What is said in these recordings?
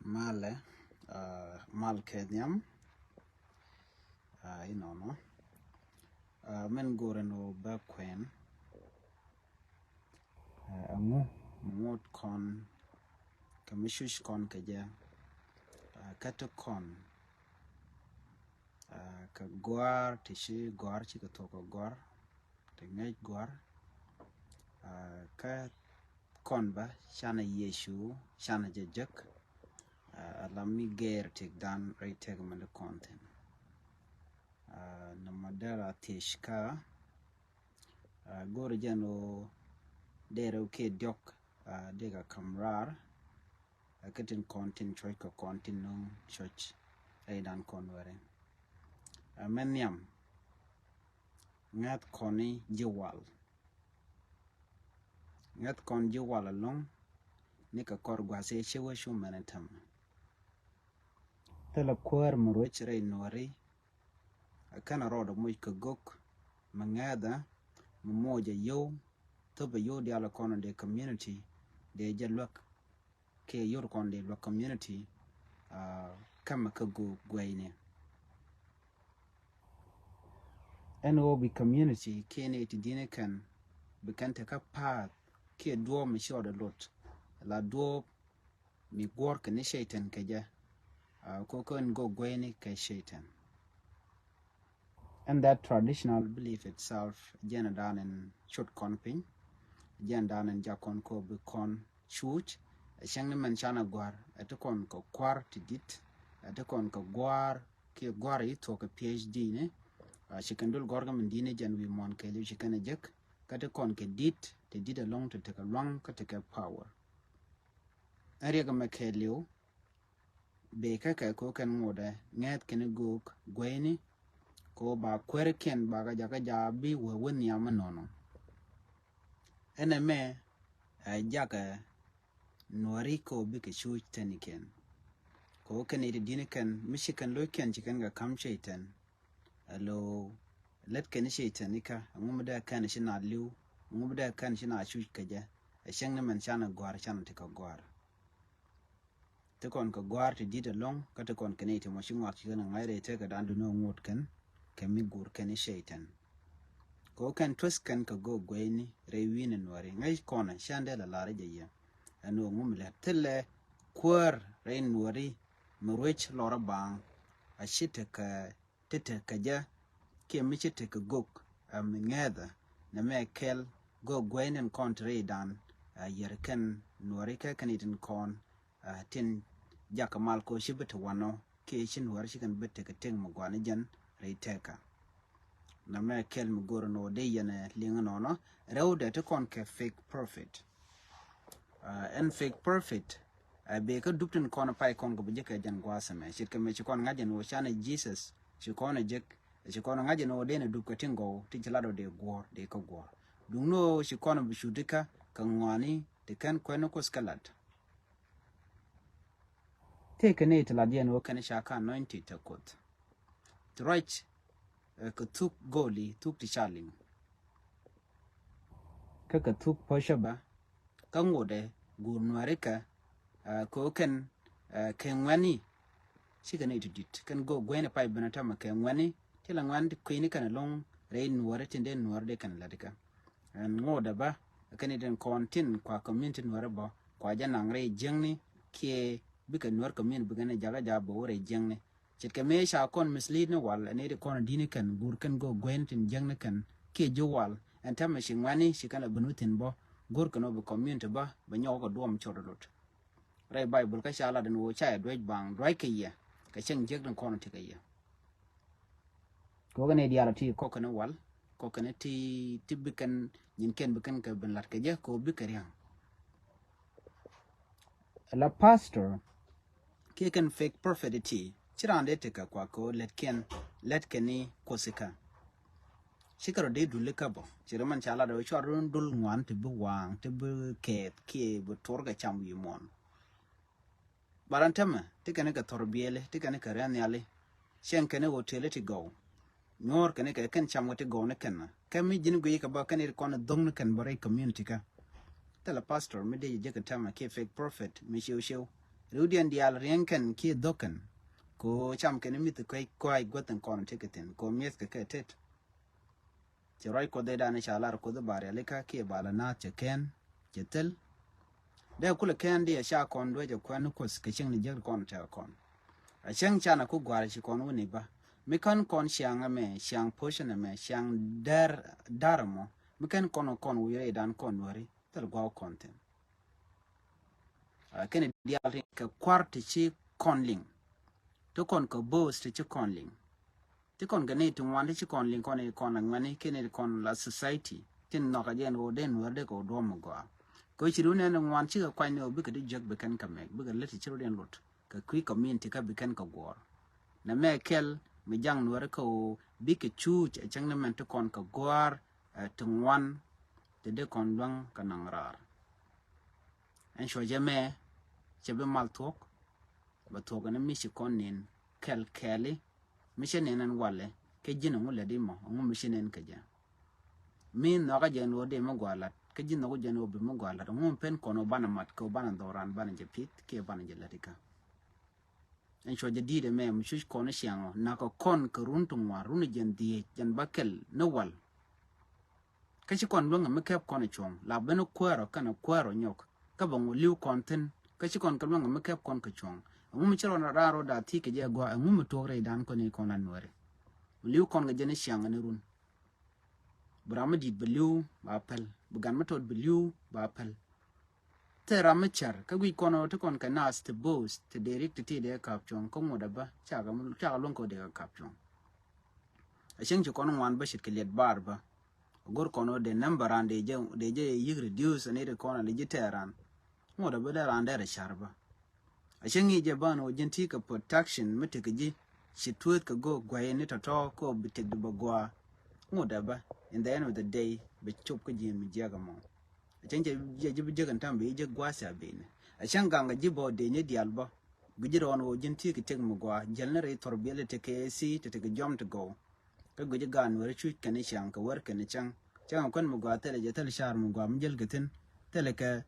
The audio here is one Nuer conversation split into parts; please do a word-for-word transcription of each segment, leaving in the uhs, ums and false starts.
Malɛ, ah, mal kɛ nhiam, ah, inɔnɔ. Ah, mɛn go̱rɛ ni wä bä kuɛn. Ah, ɛŋu mi ŋot kɔn kɛ mi cuc kɔn kɛ jɛ, ah, kä ti kɔn, ah, kɛ gɔ̱a̱r ti ci gɔ̱a̱r ci kɛ thok kɛ gɔ̱a̱r ti ŋäc gɔ̱a̱r, ah, kä kɔn bä canɛ Yecu canɛ jɛ jek, ah, ala mi gɛɛr tëkdan rɛy tëk mɛn di kɔn thin. Ah, nɔmɔ dee la thiec kä, ah, go̱o̱rɛ jɛn ɣöö dee rɛw kiɛ diɔk, ah, dee kɛ ka̱m raar, ah, kä tin kɔn tin cuɔ̱c kɛ kɔn tin no̱o̱ŋ cuɔ̱c rɛydan kɔn wɛrɛ. Ah, mɛ nhiam ŋäth kɔn i̱ ji̱ wal. Ŋäth kɔn ji̱ wal ɛlɔ̱ŋ ni kɛ kɔr gua̱a̱th i̱ ci wee cu mɛn i̱ tämɛ. Thilɛ kuäär mi ruec rɛy nuɔ̱ri. Ɛ kɛn a rɔɔdɛ moc kɛ gök mi ŋɛ̈thä mi moc a yio̱w, thop a yio̱w diaal kɔn dee community dee jɛ luäk kiɛ yio̱w kɔn dee luäk community, ah, kämɛ kä gök guɛyni. Ɛn ɣöö bi community kiɛ ni ti di̱ni kɛn bi kɛn te kä path kiɛ duɔ̱ɔ̱p mi ci rɔɔdɛ lot la duɔ̱ɔ̱p mi guɔ̱r kɛ ni Cɛytan kɛ jɛ, ah, ko kɛn gök guɛyni kɛ Cɛytan. And that traditional belief itself, jɛn dan in cut kɔn piny, jɛn dan in jak kɔn ko bi kɔn cuc, ɛ cäŋ ni mɛn canɛ gua̱r, ɛ ti kɔn kɛ kua̱r ti dit, ɛ ti kɔn kɛ gua̱r kiɛ gua̱r i̱ thuɔk kɛ P H D ni, ah, ci kɛn dul gɔ̱r kɛ min di̱ni jɛn wi̱i̱ muɔ̱ɔ̱n kɛɛliw ci kɛn ɛ jek, kä ti kɔn kɛ dit, ti dit ɛlɔ̱ŋ ti tekɛ lua̱ŋ kä tekɛ power. Ɛ riɛk ɛmɛ kɛɛliw, bee kä kɛ ko kɛn ŋotdɛ ŋɛth kɛn gök gueyni ko ba kuɛrikiɛn ba kɛ jakä ja bi wee wä nhiam inɔnɔ. Ɛn ɛmɛ ɛ jakɛ nuɔri ko bikɛ cuc tɛnikiɛn. Ko kɛn iti di̱ni kɛn mi ci kɛn lo̱ckiɛn ci kɛn kɛ ka̱m Cɛytan. Alo lät kɛn Cɛytan ikä, ɛŋu mi dee kɛn ci na li̱w, ɛŋu mi dee kɛn ci na cuc kɛ jɛ. Ɛ cäŋ ni mɛn canɛ gɔ̱a̱r canɛ ti kɛ gɔ̱a̱r. Ti kɔn kɛ gɔ̱a̱r ti di̱t ɛlɔ̱ŋ kä ti kɔn kɛ ni ti mɔ ci ŋɔak ci kɛn ŋa̱c rɛy tekɛ dan duni ŋot kɛn kɛ mi guur kɛn i̱ Cɛytan. Kɛ ɣöö kɛn tuäth kɛn kɛ gök gueyni rɛy wi̱i̱ni nuɔri ŋäc kɔnɛ cändɛ la la̱r jɛ yɛ. Ɛn ɣöö ŋum lɛ thilɛ kuäär rɛy nuɔri mi ruec lɔrä baaŋ a ci tekɛ ti tekɛ jɛ kiɛ mi ci tekɛ gök, ah, mi ŋɛthɛ nɛ mɛ kɛl gök gueyni kɔn ti rɛy dan, ah, yɛr kɛn nuɔri kɛ kɛn itin kɔn, ah, tin jakä mal ko ci bi ti wanɔ kiɛ ci nuɔri ci kɛn bi tekɛ tëŋ mi guani jɛn rɛy tɛkä. Nɛ mɛ kɛl mi go̱r nɔ dee yɛn liŋ nɔnɔ rɛw dɛ ti kɔn kɛ fake prophet. Ah, ɛn fake prophet, ah, bee kä dup tin kɔn pay kɔn kɛ bi jek kɛ jɛn gua̱a̱th ɛmɛ ce̱tkɛ mɛ ci kɔn ŋa̱c jɛn wä canɛ Jesus ci kɔn ɛ jek, ci kɔn ŋa̱c jɛn wä dee nɛ dup kɛ tin gɔw ti ci lat wä dee guɔ̱ɔ̱r dee kä guɔ̱ɔ̱r. Duŋni wä ci kɔn bi cuti kä kɛ ŋɔani ti kɛn kuɛn kuoth kä lat. Tëëkɛ ni ti lat yɛn wä kɛn ca ka anointed te kuoth. Ti ruac, eh, kɛ thuk goli thuk ti ca liŋ. Kä kɛ thuk pɔcä bä kä ŋotdɛ guur nuäri kä, ah, kɛ ɣöö kɛn, ah, kɛ ŋuɛ̈ni. Cikɛ ni ti di̱t kɛn gök gueyni pay ben a tämɛ kɛ ŋuɛ̈ni. Ti la ŋuɛ̈ni ti kui̱ni kɛn ɛlɔ̱ŋ rɛy nuäri tin dee nuäri dee kɛn lätdi kä. Ɛn ŋotdɛ bä kɛn itin kɔn tin kua community nuäri bä kua jɛ naŋ rɛy jiäkni kiɛ bikɛ nuäri community bikɛ ni jakä ja̱ bä wä rɛy jiäkni. Ce̱tkɛ mëë ca kɔn mislead ni wal ɛn iti kɔn di̱ni kɛn guur kɛn gök gueyni tin jiäkni kɛn kiɛ ji̱ wal ɛn tämɛ ci ŋuɛ̈ni ci kɛn la ben wä thi̱n bä go̱r kɛn wä bi community bä bɛ nyɔk kɛ duɔm cɔt lot. Rɛy Bible kä ca lat ɛn wä ca yɛ duec baŋ duac kɛ yɛ kɛ cäŋ jiäk tin kɔn ti kɛ yɛ. Kɛ wä kɛn idial ti kɔk kɛn wal kɔk kɛn ti ti bi kɛn nyin kɛn bi kɛn kɛ ben lat kɛ jɛ kɛ wä bi kɛ ria̱ŋ. La pastor kiɛ kɛn fake prophet ti ci raan dee tekɛ kua kɛ ɣöö lɛt kɛn lɛt kɛn ni kuɔth ikä. Cikɛ rɔ dee dul ikä bɔ ci rɔ man ca lat ɣöö cuar run dul ŋuan ti bi waaŋ ti bi kɛɛth kiɛ bi tuɔr kɛ cam wi̱i̱ muɔ̱ɔ̱n. Baran tämɛ ti kɛn kɛ thɔr biɛli ti kɛn kɛ ria̱n nhiali. Cɛn kɛn hotel ti gɔw. Nyuɔ̱ɔ̱r kɛn kɛ kɛn cam kɛ ti gɔw ni kɛn na kɛ mi ji̱n guiy kɛ bä kɛn ir kɔn dhok ni kɛn bä rɛy community kä. Thilɛ pastor mi dee jɛ jek kɛ tämɛ kiɛ fake prophet mi ciw ciw. Riwdiɛn diaal riɛŋ kɛn kiɛ dhok kɛn. Ko cam kɛn mi̱th kuec kua̱c guäth in kɔn ti kɛ thin ko mi̱eth kɛ kɛ tet. Cɛ ruac Kuoth ëëdan ca lar Kuoth ba rialikä kiɛ ba la naath cɛ kɛn cɛ thil. Dee kulɛ kɛn di a ca kɔn duec a kuɛn ni Kuoth kɛ cieŋ ni jiäk kɔn tɛk kɔn. A cieŋ canɛ ku gua̱a̱r ci kɔn wuni ba mi kän kɔn ciaŋ ɛmɛ ciaŋ puɔ̱cä nɛmɛ ciaŋ dɛr da̱r ɛmɔ mi kɛn kɔn kɔn wi̱i̱ rɛydan kɔn nuäri thil gua̱a̱k kɔn thi̱n. Kɛn diaal ti kɛ kua̱r ti ci kɔn liŋ ti kɔn kɛ bo̱o̱th ti ci kɔn liŋ. Ti kɔn kɛ ni ti ŋuan ti ci kɔn liŋ kɔn i̱ kɔn aŋuani kɛn i̱ kɔn la society tin nhɔk a jɛn ɣöö den wär dee kɛ ɣöö duɔ̱m mi gɔaa. Kɛ ɣöö ci ri wun ɛn ŋuan cikɛ kuany ni ɣöö bikɛ ti jiäk bi kɛn kɛ mɛk bikɛ lät ti ci rot in lot kɛ kui̱ community kä bi kɛn kɛ guɔ̱ɔ̱r. Nɛ mɛ kɛl mi jaŋ nuäri kä ɣöö bikɛ cuuc ɛ cäŋ ni mɛn ti kɔn kɛ gua̱a̱r ɛ ti ŋuan ti dee kɔn luäŋ kɛ naŋ raar. Ɛn cuɔ jɛ mɛ cɛ bi mal thuɔ̱k bɛ thuɔ̱k ɛn mi ci kɔn nin kɛl kɛɛli. Mi cɛ nin ɛn walɛ kɛ ji̱n ɛŋu lɛ di mɔ ɛŋu mi ci nin kɛ jɛ. Mi nhɔkä jɛ nuɔ̱ɔ̱r di mi gɔaa lat kɛ ji̱n nhɔkä jɛ nuɔ̱ɔ̱r bi mi gɔaa lat ɛŋu mi pen kɔn ɔ banɛ mat kɛ ɔ banɛ dhɔran banɛ jɛ pith kiɛ banɛ jɛ lät ikä. Ɛn cuɔ jɛ di̱i̱t ɛmɛ mi cuc kɔn i̱ ciaŋɔ nakä kɔn kɛ run ti ŋuan run jɛn dhieec jɛn ba kɛl ni wal. Kä ci kɔn luäŋ mi kɛp kɔn i̱ cuɔ̱ŋ la ben i̱ kuäärɔ kɛn i̱ kuäärɔ nyɔk kä bɛ ŋu li̱w kɔn thi̱n. Kä ci kɔn kɛ luäŋ mi kɛp kɔn kɛ cuɔ̱ŋ ɛŋu mi ci rɔn raan rɔ da̱a̱ thi̱i̱ kɛ jɛ gua̱a̱ ɛŋu mi tuɔk rɛy dan kɔn i̱ kɔn la nuɛri. Mi li̱w kɔn kɛ jɛn i̱ ciaŋ ni run. Bi ram mi di̱i̱t bi li̱w ba päl bi gan mi tot bi li̱w ba päl. Thil ram mi cär kä guic kɔn ɣöö ti kɔn kɛ naath ti bo̱o̱th ti dee rik ti ti dee kap cuɔ̱ŋ kä ŋot ɛ bä cakɛ luäŋ kɛ ɣöö dee kɛ kap cuɔ̱ŋ. A cieŋ ci kɔn ŋuan bä ce̱tkɛ liɛt baar bä. A go̱r kɔn ɣöö dee nɛmba raan dee jɛ dee jɛ yik reduce ani ri kɔn a li ji̱ tɛɛr raan. Ŋot ɛ bä dee raan dee rɛ ca̱r bä. A cä ŋi̱i̱c jɛ bän ɣöö ji̱n ti kɛ protection mi tekɛ ji̱ ci tueeth kɛ go̱o̱k gua̱c ni tɔ̱tɔ̱ kä ɣöö bi tekdi bɛ gua̱a̱. Ŋot ɛ bä in the end of the day bɛ cop kä ji̱ mi jiäk ɛmɔ. A cäŋ cɛ jɛ ji̱ bi jiäk ɛn ta̱m bi ji̱ jiäk gua̱a̱ ca beni a cäŋ gaŋ kɛ ji̱ bä ɣöö dee nyɛ diaal bä. Bi ji̱ rɔɔn ɣöö ji̱n ti kɛ tek mi gua̱a̱ jiɛl ni rɛy thɔr biɛl tekɛ ɛ thi te tekɛ jɔm ti gɔw. Kä guic i̱ gaat nuɛri cuc kɛn i̱ ciaŋ kɛ wär kɛn i̱ cäŋ. Cäŋ ɛ kuän mi gɔaa thilɛ jɛ thilɛ car mi gɔaa mi jäl kɛ thi̱n. Thilɛ kɛ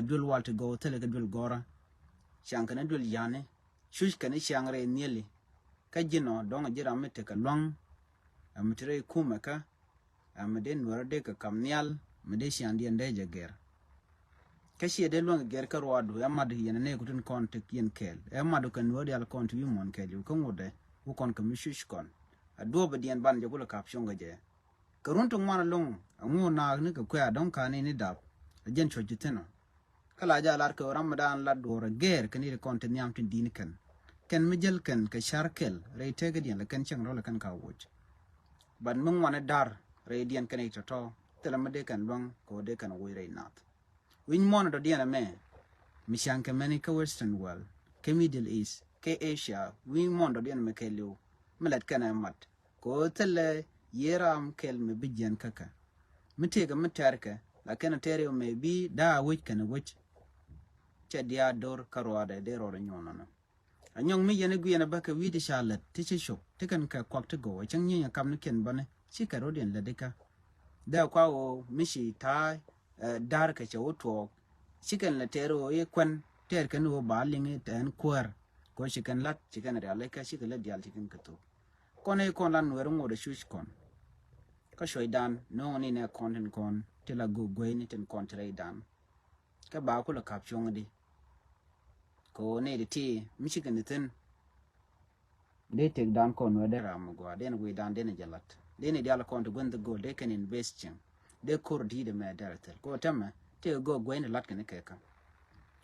duel wal ti gɔw thilɛ kɛ duel gɔrä. Ciaŋ kɛn i̱ duel ya̱ni cuc kɛn i̱ ciaŋ rɛy nhieli. Kä ji̱n ɔ dɔ̱ŋ ɛ ji̱ ram mi tekɛ lua̱ŋ. Ɛ mi ti rɛy kumɛ kä ɛ mi dee nuɛri dee kɛ kam nhial mi dee ciaŋdiɛn dee jɛ gɛr. Kä ciɛ dee luäŋ kɛ gɛr kä ruaadu ɛ mat yɛn ɛ nɛɛku tin kɔn tek yɛn kɛɛl ɛ mat kɛ nuɔ̱ɔ̱r diaal kɔn ti wi̱i̱ muɔ̱ɔ̱n kɛɛl yo̱o̱ kä ŋot ɛ wä kɔn kɛ mi cuc kɔn. A duɔ̱ɔ̱p ɛ diɛn ban jɛ kulɛ kap cuɔ̱ŋ kɛ jɛ. Kɛ run ti ŋuan ɛlɔ̱ŋ ɛŋu naak ni kɛ kuɛ a dɔ̱ŋ ka̱n ni ni dap. A jɛn cuɔ̱c ti thi̱n ɔ. Kä la jɛ a lar kɛ ram mi daan lat duɔ̱ɔ̱r ɛ gɛɛr kɛ ni ti kɔn ti nhiam tin di̱i̱n kɛn. Kɛn mi jäl kɛn kɛ ca̱r kɛl rɛy tëkädiɛn lɛ kɛn cäŋ rɔl ɛ kɛn ka woc. Bat mi ŋuan ɛ da̱r rɛydiɛn kɛn i̱ tɔ̱tɔ̱ thilɛ mi dee kɛn luäŋ kɛ wä dee kɛn woc rɛy nath. Wi̱ny muɔ̱ɔ̱n dɔ̱diɛn ɛmɛ mi ca̱ŋ kɛ mɛni kä Western world kä Middle East kä Asia wi̱ny muɔ̱ɔ̱n dɔ̱diɛn ɛmɛ kɛ li̱w mi lɛt kɛn ɛ mat kɛ ɣöö thilɛ yiëë ram kɛl mi bi jiɛn käkä. Mi tëëkɛ mi tɛ̈rkɛ la kɛn ɛ tɛ̈r yɛ mɛ bi da̱a̱ wec kɛn ɛ wec. Cɛ diaal do̱r kä ruaadɛ dee rɔɔdɛ nyuɔ̱ɔ̱n nɔnɔ. A nyɔŋ mi yɛn i̱ guiɛn ɛ bäkɛ wi̱i̱ ti ca lät ti ci cop ti kɛn kɛ kuak ti go̱o̱k a cäŋ nyieny ɛ kap ni kiɛn bäni ci kɛ ro̱diɛn lät ikä. Dee kua ɣöö mi ci ta̱a̱ da̱r kɛ cɛ wä tuɔɔk. Ci kɛn lɛ tɛɛr ɣöö i̱ kuɛn tɛɛr kɛn ɣöö ba liŋ i̱ tɛɛn kuäär. Kɛ ɣöö ci kɛn la̱t ci kɛn rial ikä ci kɛ lät diaal ci kɛn kɛ thok. Kɔn i̱ kɔn lan nuɛɛr ŋot ɛ cuc kɔn. Kä cuɔ̱cdan no̱o̱ŋ ni nɛ kɔn tin kɔn ti la go̱o̱k gueyni tin kɔn ti rɛydan. Kä ba kulɛ kap cuɔ̱ŋ di. Kɛ ɣöö nɛy ti ti mi ci kɛn thi̱n. Dee tëkdan kɔn wee dee ram mi gɔaa dee ni wi̱i̱dan dee ni jɛ la̱t dee ni dial kɔn ti guänh thi go̱o̱l dee kɛn in beth cieŋ. Dee ko̱r di̱i̱t ɛmɛ dee rɛ thil kɛ ɣöö tɛmɛ tëë go̱o̱k guäny ti la̱t kɛn kɛ kä.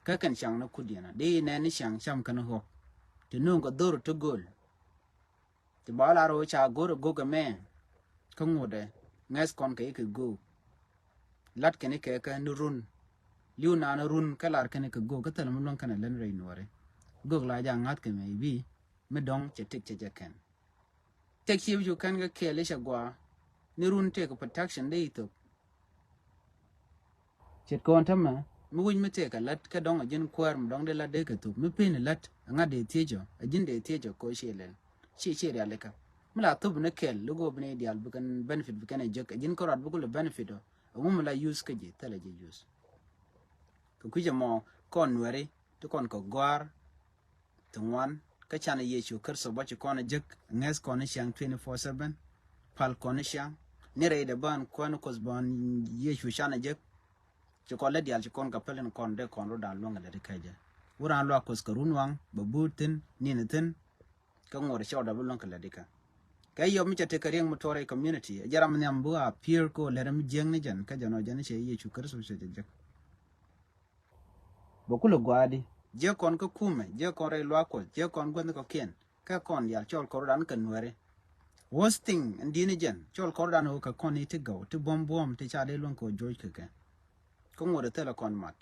Kä kɛn caŋ ni kut yɛn a dee nɛn ni caŋ cam kɛn ɣɔk. Ti nuŋ kɛ dho̱r ti go̱o̱l. Ti ba lar ɣöö ca go̱r ɛ go̱k ɛmɛ. Kä ŋotdɛ ŋɛth kɔn kɛ ikɛ go̱o̱k. Lat kɛn ikɛ kɛ ni run. Li̱w naan run kä lar kɛn ikɛ go̱o̱k kä thil mi luäŋ kɛn ɛ lɛn rɛy nuɔri. Go̱o̱k la ja ŋa̱th kɛ mɛ i̱ bi mi dɔ̱ŋ cɛ tëk cɛ jɛ kɛn. Tëk ci bi cu kɛn kɛ kɛɛl i̱ cɛ gɔaa ni run tëk protection dee i̱ thok. Ce̱tkɔn tämɛ mi wi̱c mi tëëk kɛ lät kä dɔ̱ŋ a ji̱n kuäär mi dɔ̱ŋ dee lät dee kɛ thop mi pen lät a ŋa̱t dee thiec ɔ a ji̱n dee thiec ɔ kɛ ɣöö ciɛ lɛl. Ciɛ ciɛ rialikä mi la thop ni kɛl lo̱k ɣöö bi ni diaal bi kɛn benefit bi kɛn ɛ jek a ji̱n kärɔat bi kulɛ benefit ɔ. Ɛŋu mi la use kä ji̱ thilɛ ji̱ use. Kɛ kui̱c ɛmɔ kɔn nuɛri ti kɔn kɛ gɔ̱a̱r ŋuan, kä canɛ Yecu Kritho bä ci kɔn a jek, ŋäth kɔn ni ciaŋ twenty four seven, pal kɔn ni ciaŋ, ni rɛy dɛ bän kuɛn Kuoth bän Yecu canɛ jek, ci kɔn lɛ diaal ci kɔn kɛ päl in kɔn dee kɔn rut dan luäŋ kɛ lɛ ti kɛ jɛ. Wur an luak Kuoth kɛ run waŋ, bɛ buut thi̱n, ni̱n thi̱n, kä ŋuɔ̱t cɔw dap luäŋ kɛ lɛ ti kɛ. Kɛ yɔp mi ca tekɛ riɛŋ mi tuɔɔr rɛy community, ɛ jɛ ram nhiam bi a pier ko lɛr mi jiäŋ ni jɛn, kä jɛn ɔ jɛn cɛ Yecu Kritho cɛ jɛ jek. Bɛ kulɛ gua̱a̱di. Jiɛ kɔn kä kumɛ, jiɛ kɔn rɛy luaak Kuɔth, jiɛ kɔn guänh kɔkiɛn. Kɛ kɔn diaal cɔl kɔr dan kɛ nuɛri. Worst thing in di̱i̱ni jɛn, cɔl kɔr dan ɣöö kɛ kɔn i̱ ti gɔw, ti buɔ̱m buɔ̱m, ti ca dee luäŋ kɛ ɣöö joc kɛ kɛ. Kä ŋot ɛ thilɛ kɔn mat.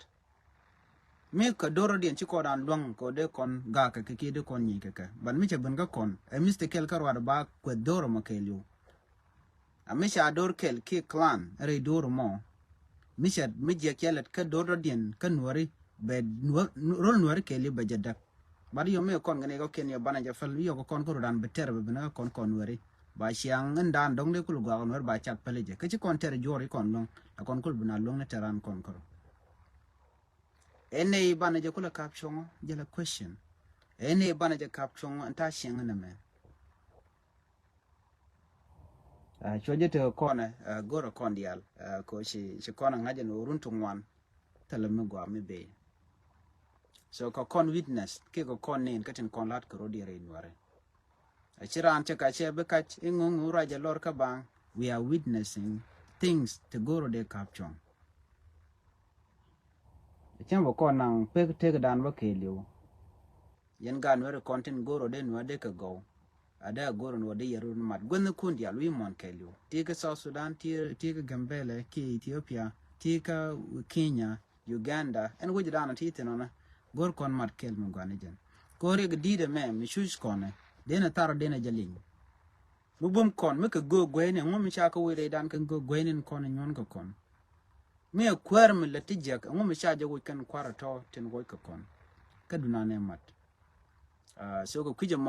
Mi kɛ do̱r rɔ̱diɛn ci kɔn dan luäŋ kɛ ɣöö dee kɔn gak kɛ kɛ kiɛ dee kɔn nyic kɛ kɛ. But mi cɛ ben kä kɔn, ɛ mistake kɛl kä ruaat ba kueth do̱r mɔ kɛɛliw. A mi ca do̱r kɛl kiɛ clan rɛy do̱r mɔ. Mi cɛ mi jiɛk cɛ lɛt kä do̱r dɔ̱diɛn kä nuɔri bɛ nuɔr, rol nuɔri kɛɛliw bɛ jɛ däk. Bat yɔ mi kɔn gɛn yɛ kɔkiɛn yɔ banɛ jɛ päl yɔ kɛ kɔn kä rudan bɛ tɛr bɛ ben kä kɔn kɔn nuɔri. Ba ciaŋ in dan dɔ̱ŋ dee kul guak nuɔri ba cat päl jɛ. Kä ci kɔn tɛr juɔr i kɔn luäŋ. La kɔn kul bi na luäŋ ni tɛr an kɔn kärɔ. Ɛn nɛ i banɛ jɛ kulɛ kap cuɔŋɔ, jɛ la question. Ɛn nɛ i banɛ jɛ kap cuɔŋɔ, ɛn ta ciɛŋ in ɛmɛ. Ah, cuɔ jɛ tekɛ kɔn, ah, go̱rɛ kɔn diaal, ah, ko ci, ci kɔn a ŋa̱c ɛn ɣöö run ti ŋuan, thilɛ mi gɔaa mi bey. So kɛ kɔn witness, kiɛ kɛ kɔn nin, kä tin kɔn la̱t kɛ rɔ̱diɛn rɛy nuɔri. A ci raan cɛ kac cɛ bi kac, iŋoŋ ŋoŋ ruac ɛ lɔr kä baŋ, we are witnessing things ti go̱rɛ dee kap cuɔ̱ŋ. Cäŋ bä kɔn naŋ pek tek dan bä kɛɛliw. Yɛn gaat nuɛri kɔn tin go̱r ɔ dee nuɛ dee kɛ gɔw. A dee a go̱r nuɛ dee yɛ run mat guänh kun diaal wi̱i̱ muɔ̱n kɛɛliw. Ti kä South Sudan, ti, ti kä Gambɛlɛ, ki Ethiopia, ti kä Kenya, Uganda. Ɛn wec dan ti thin ɔnä. Go̱r kɔn mat kɛɛl mi gua̱n ni jɛn. Ko̱r yɛ kɛ di̱i̱t ɛmɛ mi cuc kɔnɛ. Denɛ thar ɔ denɛ jɛ liŋ. Mi bum kɔn mi kɛ go̱o̱k gueyni ŋu mi ca kä wec rɛy dan kɛ go̱o̱k gueyni kɔn nyuɔn kɛ kɔn. Mi ɛ kuäär mi lät ti jiäk ŋu mi ca jɛ woc kɛn kua̱r ɛ tɔ̱ tin woc kɛ kɔn. Kä dunan ɛ mat. Ah, so kɛ kui̱c ɛ